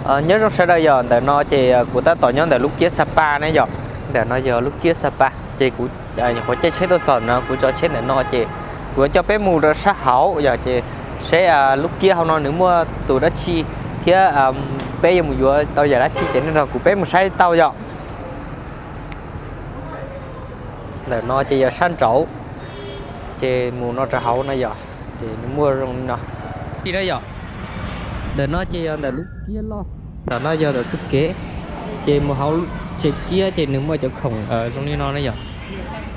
Nyob zoo sawv daws yom, ntawm no ces kuv tab tom nyob ntawm lub kiab Sapa ne yom. Ntawm no yog lub kiab Sapa ces kuv nyuam qhuav caij tsheb tuaj txog no, kuv tso tsheb ntawm no ces kuv yuav coj peb mus rau sab hauv yom, ces seb lub kiab hauv no nws muaj tus dab tsi thiab peb yuav mus yuav tau yam dab tsi ces nej nrog kuv peb mus saib tau yom. Ntawm no ces yog sab nraud, ces mus no rau hauv no yom, ces nws muaj zoo li no. Li no yom, ntawm no ces yog ntawm lub kiab loj, ntawm no yog ntawm txoj kev, ces mus hauv tsev kiab ces nws muaj cov khoom zoo li no na yom.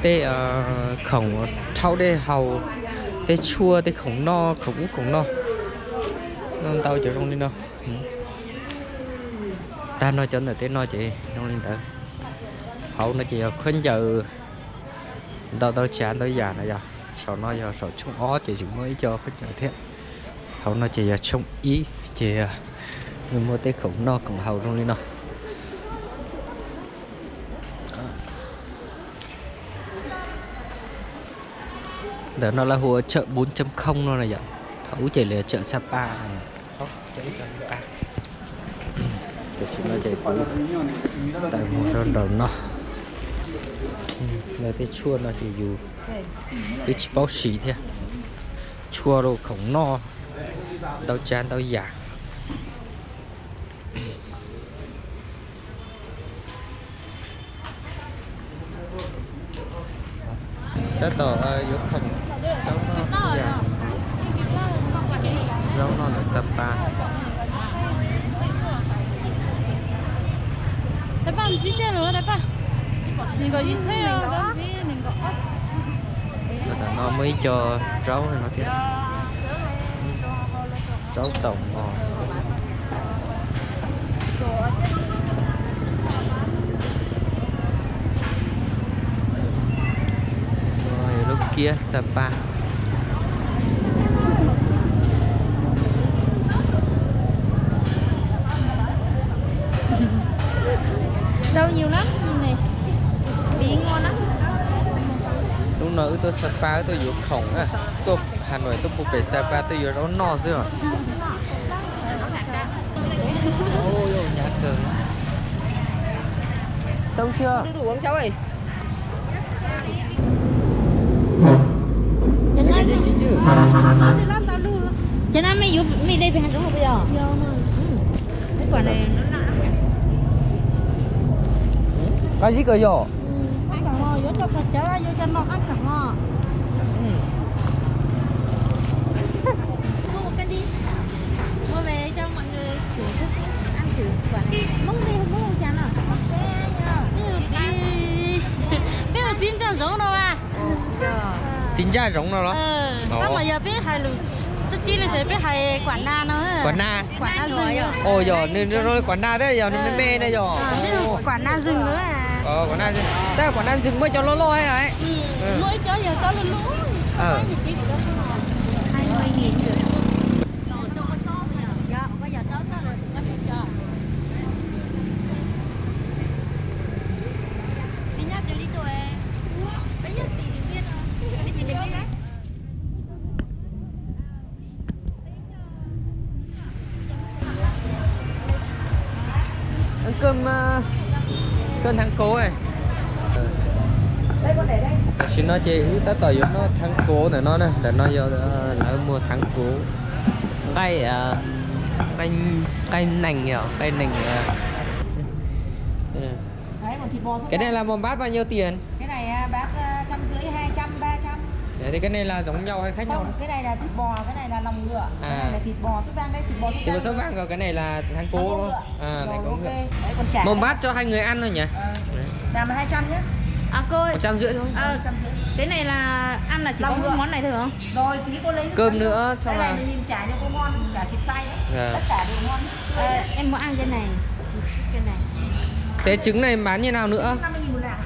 Tej khoom rhaub dej haus, tej tshuaj, tej khoom noj, khoom ub khoom no, ntau cov zoo li no. Tag no cov ntawm tej no ces zoo li ntawd. Hauv no ces yog khaub ncaws ntau ntau tsav ntau yam no yog. Saum no yog saum tshooj ob ces tseem muaj ib co khaub ncaws thiab. Hauv no ces yog tshooj ib ces nws muaj tej khoom noj khoom haus zoo li no. Ntawm no lawv hu ua chợ bốn chấm không no na yom. Thaum ub ces lawv chợ Sapa no. Tam sim no ces kuv tawm mus rau nraum no. Lawv tej tshuaj no ces yus twb tsis paub siv thiab. Tshuaj rau khoom noj ntau tsav ntau yam. Tab tom yuav khoom zaub noj, zaub noj ntawm Sapa. Tam no muaj ib co zaub no thiab. Zaub taum mos, lub kiab Sapa. Rau nhiều lắm, nhìn này. Bí ngon lắm. Hnub no wb tuaj Sapa wb tuaj yuav khoom, tuaj Hà Nội tuaj pub pem Sapa tuaj yuav zaub noj xwb os. Hnyav kawg. Trông chưa? Đủ, đủ uống cháu ơi. Cái này mày, mày đây phải hàng đúng không bây giờ? Cái quả này nó nặng lắm nhỉ? Cái gì cơ yò? Ăn cỏ mò, yuav cho chó chó, yuav cho no ăn cỏ mò. Mua một cân đi. Mua về cho mọi người thưởng thức ăn thử quả này. Múc đi, múc chén nào. Peb ua txiv ntsaj zoov no mas. Txiv ntsaj zoov no los? Tab mas yog peb hais lus tso tsib no ces peb hais quả na no. Quả na. Ồ, yog nws, nws, nws quả na thiab, yog nws me me na yog. Quả na rừng nữa. Tab quả na rừng muaj cov loj loj thiab. Muaj ib co yog tsob lub lub. Ăn cơm, cơm tháng cố này. Tam sim no ces wb tab tom yuav noj tháng cố ntawm no na, ntawm no yog lawv muag tháng cố. Nqaij, nqaij, nqaij nees yog nqaij nees. Cái này là một bát bao nhiêu tiền? Cái này à, bát à, trăm rưỡi, hai trăm, ba trăm. Thế cái này là giống nhau hay khác nhau? Không, cái này là thịt bò, cái này là lòng ngựa. À. Cái này là thịt bò sốt vang đấy, thịt bò sốt vang. Thịt bò sốt vang, còn cái này là tháng cố đúng không? À, tháng cố ngựa. Đấy, còn chả. Một bát cho hai người ăn thôi nhỉ? Ờ. Làm hai trăm nhé. À, cô ơi. Một trăm rưỡi thôi. Ờ, cái này là ăn là chỉ có món này thôi hả? Rồi, tí cô lấy cơm nữa, xong là. Cái này mình nhìn chả cho cô ngon, chả thịt xay đấy. Vâng. Tất cả đều ngon. Ờ, em muốn ăn cái này. Cái này. Thế trứng này bán như nào nữa? Năm mươi nghìn một lạng.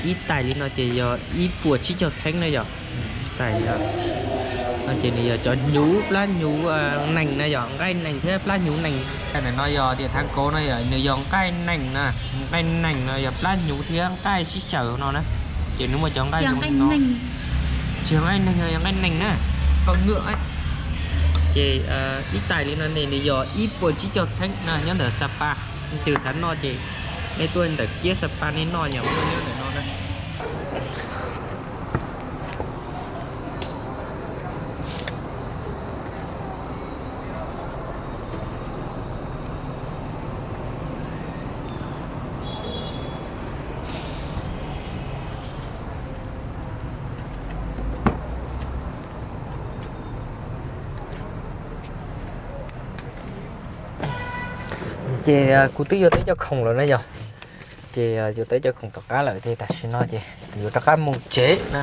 Ib tais li no ces yog ib puas tsib caug txheeb na yom. Tais li no. No ces nws yog cov hnyuv, plab hnyuv nees na, yog nqaij nees thiab plab hnyuv nees. Ntawm no yog tias thav kauv no yog nws yog nqaij nees na, nqaij nees no yog plab hnyuv thiab nqaij sib xyaw no na. Ces nws muaj cov nqaij zoo li no. Tsis yog nqaij nees, yog nqaij nees na, koj ngwm. Ces ib tais li no ne nws yog ib puas tsib caug txheeb na, nyob ntawm Sapa. Tus xav noj ces nej tuaj ntawm ciab Sapa nej noj, yog muaj nyob ntawm no na. Ces kuv twb yuav teb cov khoom lawm na yog. Ces yuav teb cov khoom tom qab lawm ces tam sim no ces yuav rov qab mus tsev na.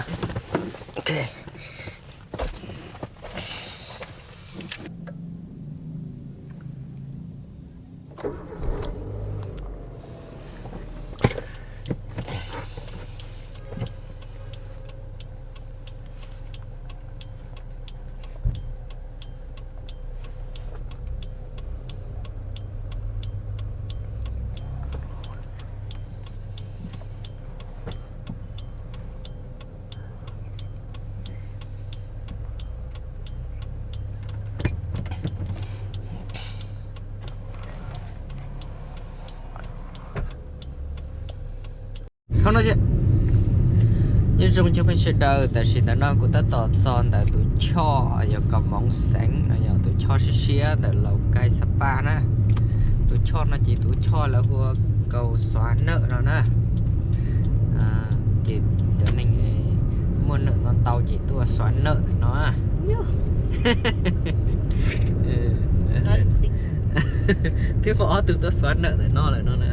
Nyob zoo cov phooj ywg sawv daws, tam sim ntawm no kuv tab tom txog ntawm tus choj yog Kos Moov Xeev no, yog tus choj siab siab ntawm Laus Kais Sapa na. Tus choj no ces tus choj lawv hu ua Kaus Xuav Nawm no na. Ces cov neeg muaj nawm ntau ntau ces tuaj xuav nawm ntawm no. Thiab muaj ob tug tuaj xuav nawm ntawm no lawm no na.